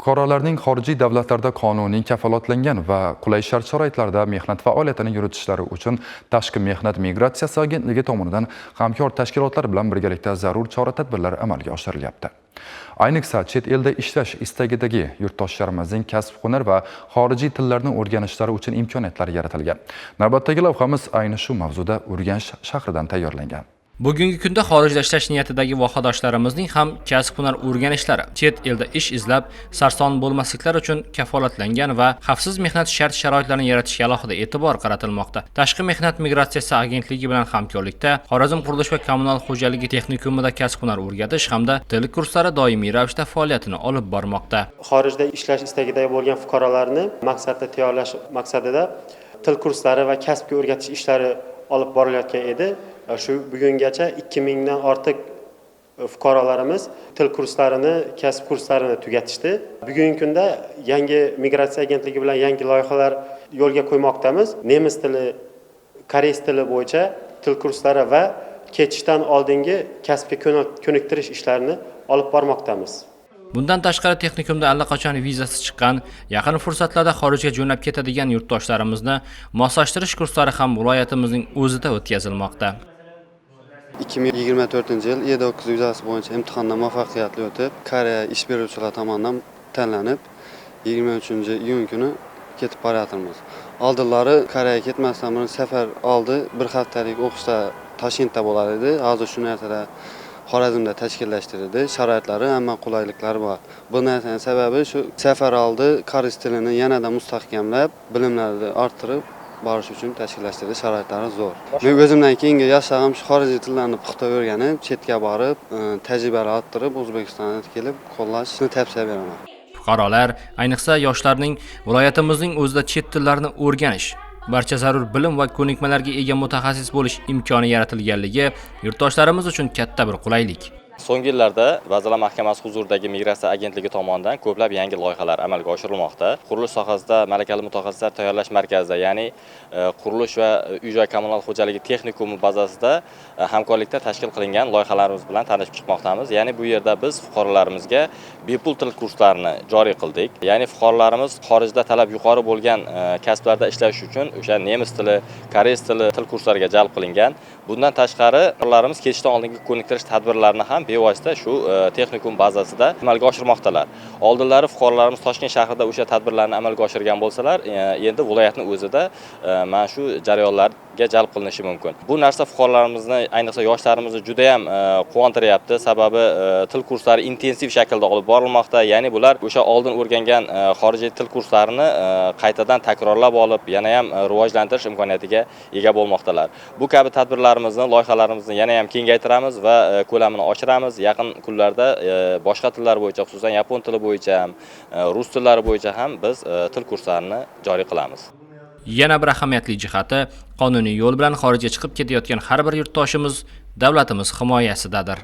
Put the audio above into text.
Fuqarolarning xorijiy davlatlarda qonuniy kafolatlangan va qulay shart-sharoitlarda mehnat faoliyatini yuritishlari uchun Tashqi mehnat migratsiyasi agentligi tomonidan hamkor tashkilotlar bilan birgalikda zarur chora-tadbirlar amalga oshirilyapti. Ayniqsa, chet elda ishlash istagidagi yurtdoshlarimizning kasb-hunar va xorijiy tillarni o'rganishlari uchun imkoniyatlar yaratilgan. Navbatdagi lavhamiz ayni shu mavzuda Urganch shahridan tayyorlangan. Bugungi kunda xorijda ishlash niyatidagi vahodoshlarimizning ham kasb-hunar o'rganishlari, chet elda ish izlab sarson bo'lmasliklari uchun kafolatlangan va xavfsiz mehnat shart-sharoitlarini yaratishga alohida e'tibor qaratilmoqda. Tashqi mehnat migratsiyasi agentligi bilan hamkorlikda Xorazm qurilish va kommunal xo'jaligi texnikumida kasb-hunar o'rgatish hamda til kurslari doimiy ravishda faoliyatini olib bormoqda. Xorijda ishlash istagida bo'lgan fuqarolarni maqsadli tayyorlash maqsadida til kurslari va kasbga o'rgatish ishlari olib borilayotgan edi. Shu bugungacha 2000 dan ortiq fuqarolarimiz til kurslarini, kasb kurslarini tugatishdi. Bugungi kunda yangi migratsiya agentligi bilan yangi loyihalar yo'lga qo'ymoqdamiz. Nemis tili, koreys tili bo'yicha til kurslari va ketishdan oldingi kasbga ko'niktirish ishlarini olib bormoqdamiz. Bundan tashqari, texnikumda allaqachon vizasi chiqqan, yaqin fursatlarda xorijga jo'nab ketadigan yurtdoshlarimizni moslashtirish kurslari ham viloyatimizning o'zida o'tkazilmoqda. 2024 yil E9 vizasi bo'yicha imtihondan muvaffaqiyatli o'tib, Koreya ish beruvchilar tomonidan tanlanib, 23 iyun kuni ketib boryapmiz. Oldinlari Koreyaga ketmasdan burun safar oldi bir haftalik o'qishlar Toshkentda bo'lar edi. Hozir shu narsalar Xorazmda tashkillashtirildi. Sharoitlari, hamma qulayliklari bor. Bu narsani sababi shu safar oldi koreys tilini yanada mustahkamlab, bilimlarni orttirib borish uchun tashkillashtirdi. Sharoitlari zo'r. Men o'zimdan keyingi yoshlar ham shu xorijiy tillarni puxta o'rganib, chetga borib, tajribalar orttirib, O'zbekistonga kelib qo'llashni tavsiya beraman. Fuqarolar, ayniqsa yoshlarning viloyatimizning o'zida chet tillarini o'rganish, barcha zarur bilim va ko'nikmalarga ega mutaxassis bo'lish imkoni yaratilganligi yurtdoshlarimiz uchun katta bir qulaylik. So'nggi yillarda Vazirlar Mahkamasi huzuridagi Migratsiya agentligi tomonidan ko'plab yangi loyihalar amalga oshirilmoqda. Qurilish sohasida malakali mutaxassislar tayyorlash markazida, ya'ni qurilish va uy-joy kommunal xo'jaligi texnikumi bazasida hamkorlikda tashkil qilingan loyihalarimiz bilan tanishib chiqmoqdamiz. Ya'ni bu yerda biz fuqarolarimizga bepul til kurslarini joriy qildik. Ya'ni fuqarolarimiz xorijda talab yuqori bo'lgan kasblarda ishlash uchun o'sha nemis tili, koreys tili til kurslariga jalb qilingan. Bundan tashqari, fuqarolarimiz ketishdan oldingi ko'niktirish tadbirlarini ham bevosita shu texnikum bazasida amalga oshirmoqdalar. Oldinlari fuqarolarimiz Toshkent shahrida o'sha tadbirlarni amalga oshirgan bo'lsalar, endi viloyatning o'zida mana shu jarayonlarga jalb qilinishi mumkin. Bu narsa fuqarolarimizni, ayniqsa yoshlarimizni juda ham quvontiryapti. Sababi til kurslari intensiv shaklda olib borilmoqda. Ya'ni bular o'sha oldin o'rgangan xorijiy til kurslarini qaytadan takrorlab olib, yana ham rivojlantirish imkoniyatiga ega bo'lmoqdalar. Bu kabi tadbirlarimizni, loyihalarimizni yana ham kengaytiramiz va ko'lamini oshiramiz. Yaqin kunlarda boshqa tillar bo'yicha, xususan yapon tili bo'yicha ham, rus tillari bo'yicha ham biz til kurslarini joriy qilamiz. Yana bir ahamiyatli jihati, qonuniy yo'l bilan xorijga chiqib ketayotgan har bir yurtdoshimiz davlatimiz himoyasidadir.